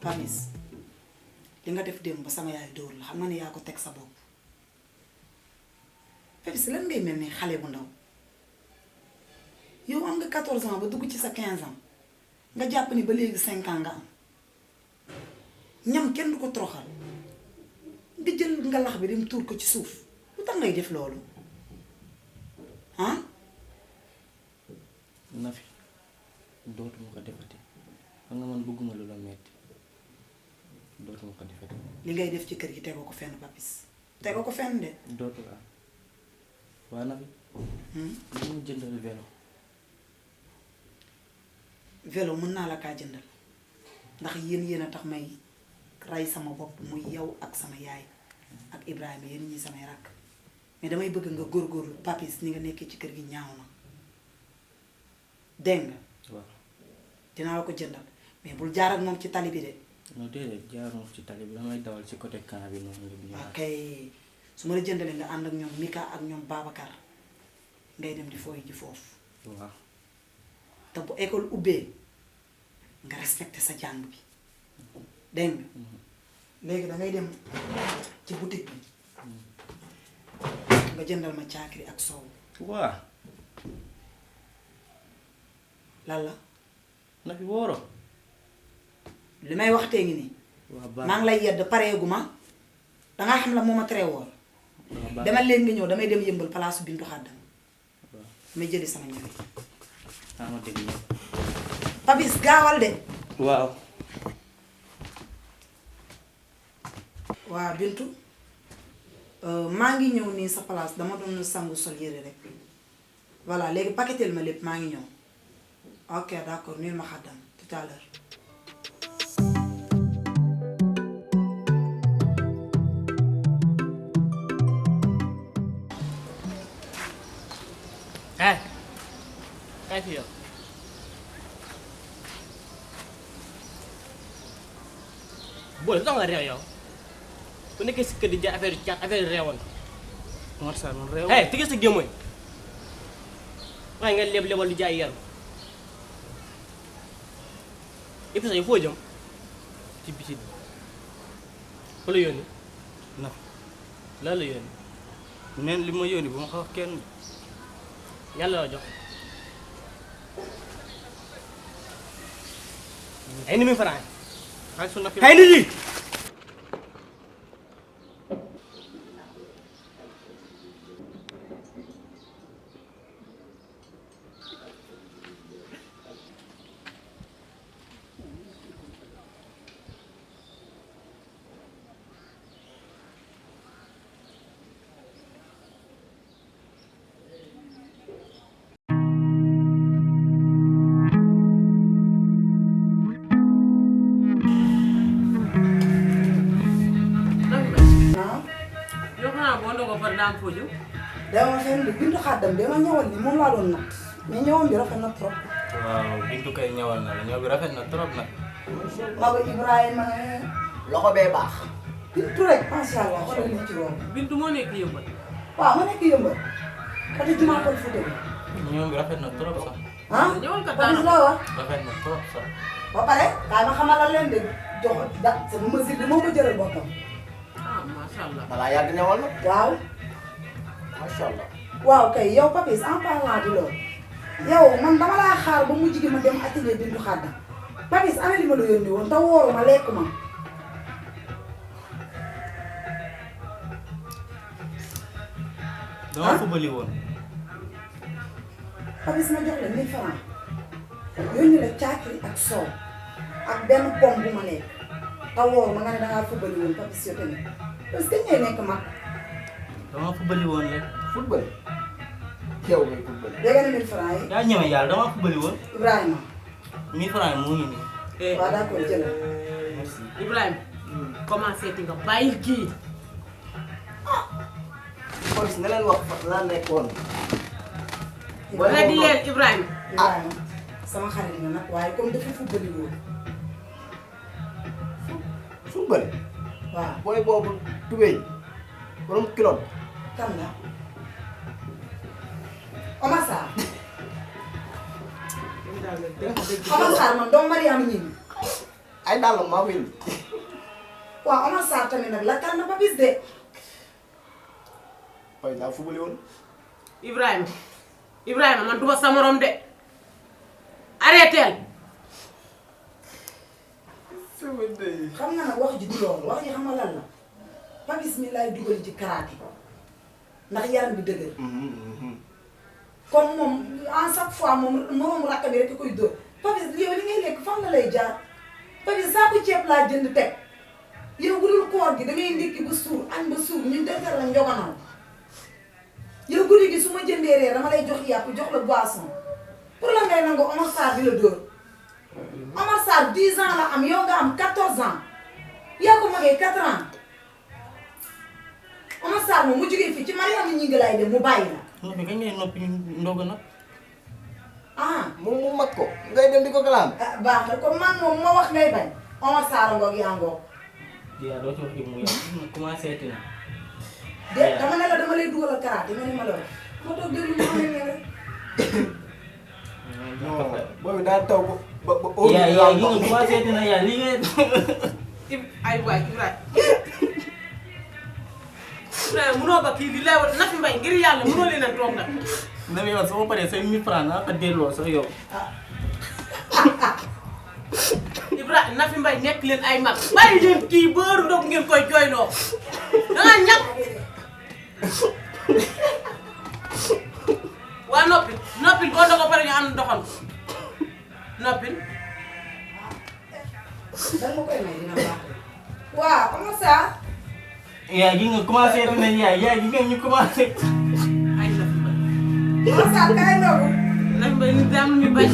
Papis li nga def démb ba sama yaay dóor la xam nga ne yaa ko teg sa bopp Papis lan ngay mel ni xale bu ndaw yow am nga 14 ans ba dugg ci sa 15 ans nga jàpp ni ba léegi 5 ans nga am ñam kenn du ko toroxal nga jël nga lax bi dem tuur ko ci suuf lu tax ngay def loolu ah. Nafi dootuma ko defati xam nga man bëgguma lu la metti dootuma ko defati. li ngay def ci kër gi tegoo ko fenn Papis tegoo ko fenn de. dootu am waa Nafi. li mu jëndal vélo. vélo mën naa la kaa jëndal ndax yéen a tax may ray sama bopp muy yow ak sama yaay ak Ibrahima yéen ñi samay rakk mais damay bëgg nga góorgóorlu Papis ni nga nekkee ci kër gi ñaaw na dégg nga. waaw dinaa la ko jëndal mais bul jaar ak moom ci tali bi de. non déedéet jaaruma ci tali bi damay dawal ci côté camp bi noonu la. ok su ma la jëndalee nga ànd ak ñoom Mika ak ñoom Babacar ngay dem di fooy ji foofu. waaw. te bu école ubbee nga respecté sa jàng bi dégg nga. léegi da ngay dem ci boutique bi nga jëndal ma caakiri ak soow. waa lan la. Nafi wooro. li may waxtee ngi nii. waaw baax maa ngi lay yedd pareegu ma dangaa xam la moo ma teree woor. demal leen nga ñëw damay dem yëmbal palaasu Bintu Xaddam. waaw may jëli sama ñëw. ma dégg Papis gaawal de. waaw. waa Bintu maa ngi ñëw nii sa place dama doon sangu sol yére rek voilà léegi paquetel ma lépp maa ngi ñëw ok d'accord nuyul ma Xaddam tout à l'heure. kay fi yow boole lu tax nga réew yow ku nekkee si kër di jaay affaire caat affaire réewoon Omar Sarr man réew. tëgg sa gémmoñ waaye nga lebal di jaay yaru et puis sax yow foo jëm ci bisit fa la yónni Nafi lan la yónni neen li ma yónni bu ma ko wax kenn. yàlla la jox ay ni muy faraan xaalisu Nafi kay nit ñi daam foo jëm. dama fenn de Bintu Xaddam dama ñëwal ni moom laa doon natt mais ñëwam bi rafet na trop. waaw Bintu kay ñëwal na la ñëw bi rafet na trop nag. Maga Ibrahima loxo bee baax. Bintu rek macha allah xoolal li ci romb. Bintu moo nekk yëmbal. waaw ma nekk yëmbal. kati jumaa Pël Fuuta bi. ñëw bi rafet na trop sax. ah ñëwal kat Papis la wax. rafet na trop sax. ba pare kaay ma xamal la leen de jox da sama mesure bi moo ko jëral boppam. ah macha allah. balaa yàgg ñëwal na waaw. macha allah. waaw kay yow Papis en parlant de loolu yow man dama laa xaar ba mujj gi ma dem atelier Bintu Xaddam Papis ana li ma la yónni woon te wóoru ma lekk ma. dama fa bëli woon. Papis ma jox la 1000 francs yónni la caakiri ak soow ak benn pomme bu ma lekk te wóoru ma nga ne dangaa fubali woon Papis yow tamit parce que ñooy nekk mag. dama fa bëli woon rek. football yow ngay football. dégg nga 1000 francs yi yaa ñëwee yàlla dama fa bëli woon. Ibrahima. 1000 francs yi mu ngi nii. waaw d'accord jëlal. merci. Ibrahima. commencé ti nga bàyyi kii. police nga leen wax fa laa nekkoon. nga di leen Ibrahima. Ibrahima sama xarit nga nag waaye comme dafa fubali woon football. waaw booy boobu tubéy borom kilo. kan la Omar Sarr Omar Sarr man doomu Mariam ñi ay dàllam maa ko indi. waaw Omar Sarr tamit nag lakkal na Papis de. Papis daa fubali woon. Ibrahima man duma sa morom de arrêteel. xam nga nag wax ji du loolu wax ji xam nga lan la Papis mi laay dugal ci karaté ndax yaram bi dëgër. kon moom en chaque fois moom moroomu rakk bi rek koy dóor Papis yow li ngay lekk fan la lay jaar Papis saako ceeb laa jënd teg yow bu dul koor gi da ngay ndékki ba suur añ ba suur ñun defar la njoganal yow guddi gi su ma jëndee reer dama lay jox yàpp jox la boisson pour la ngay nangu Omar Sarr di la dóor Omar Sarr 10 ans la am yow nga am 14 ans yaa ko magee 4 ans Omar Sarr moom mu jógee fii ci Mariama ñi ngi lay dem mu bàyyi la. noppi kañ ngay noppi ndogu nag. ah moom mu mag ko ngay dem di ko galaam. ah baax na comme man moom ma wax ngay bañ Omar Sarr ngoog yaa ngoog. yaa doo ci wax mu yàgg commencé tina. de dama ne la dama lay dugalal karaté nga ne ma la wax ma toog déglu ma xam ne rek. non boobu daa taw ba ba. yaa yaa yi nga commencé tina yaa li nga. ay waay Ibrahima munoo ba kii di leewal Nafi Mbaye ngir yàlla munoo leen a toog nag. Nafi yow soo paree say 1000 francs naa ko delloo sax yow. Ibrahima Nafi Mbaye nekk leen ay mag bàyyi leen kii bëru ndox ngeen koy jooyloo dangaa ñàkk. waa noppil boo dogo pare ñu am doxal noppil. dan ma koy may dina baax waaw Omar Sarr. yaa gi nga commencé tina yaa gi nga ñu commencé. ay Nafi Mbaye. Omar Sarr kay ndogu. Nafi Mbaye nit daam ñu bañ.